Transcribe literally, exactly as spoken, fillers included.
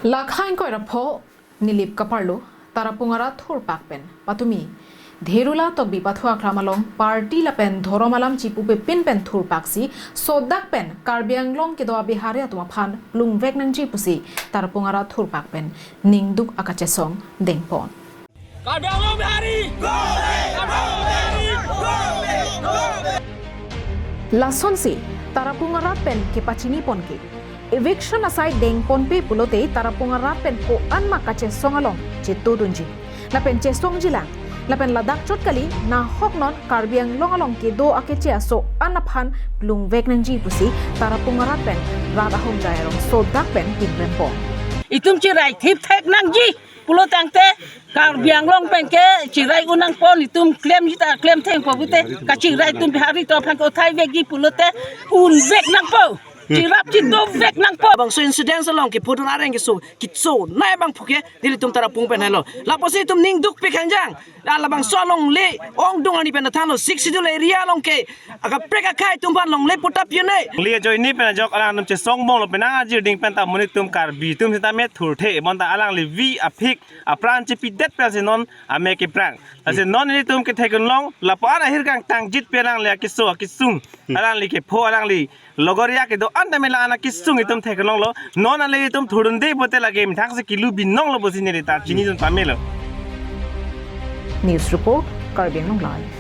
Lakha ingkoi ra pho Nilip kaparlo Tarapung arat thurpak pen patumi Dherula Tokbi Pathu Aklam along party lapen dhorom alam chipupe pin pen thurpaksi sodak pen Karbi Anglong kedo a-Bihari atum aphan plungvek nangji pusi Tarapung arat thurpak pen ningduk akachesong dengpon. Karbi Anglong Bihari! Lasonsi Tarapung arat pen kepachiniponke eviction asai dengponpe pulote Tarapung arat pen ko-an ma kachesong along chetudunji lapen chesongjilang. Lapen ladak chot kali, nahok non Karbi Anglong along kedo akeche aso an aphan plungvek nangji pusi Tarapung arat pen rat ahongjai arong sodak pen pinrempon. Itum chirai thip thek nangji pulo tangte Karbi Anglong pen ke chirai un nangpo, itum klemji ta klem thengpo pute, kachirai atum Bihari atum aphan ke uthai vekji pulote unvek nangpo. Chirap chidovek nangpo. Labangso incident along kepudun areng keso kicho nai bang phuke nelitum Tarapung pen helo. Lapusi itum ningduk pik hangjang. Labangso alongle ongdung ani pen thanlo Sixth Schedule area along ke akaprek akhei atum aphan longle puta pi-un-e. Longle ajoine pen ajok alang atum chesong bonglo, penang ajir ding pen ta monit atum Karbi atum sitame thurthe bonta alangli vi aphik apran chepidet pensi non ame keprang. Lasi non nelitum kethekdun long, lapu-an ahirkang tangjit pen alangli akeso akesung, alangli kepho, alangli logoriya kedo-an tame la-an akesung itum thekdun longlo. Non ale itum thurdunde pote lake methangsi kilu binonglo pusi neli ta chinidun pamelo. News report, Karbi Anglong Live.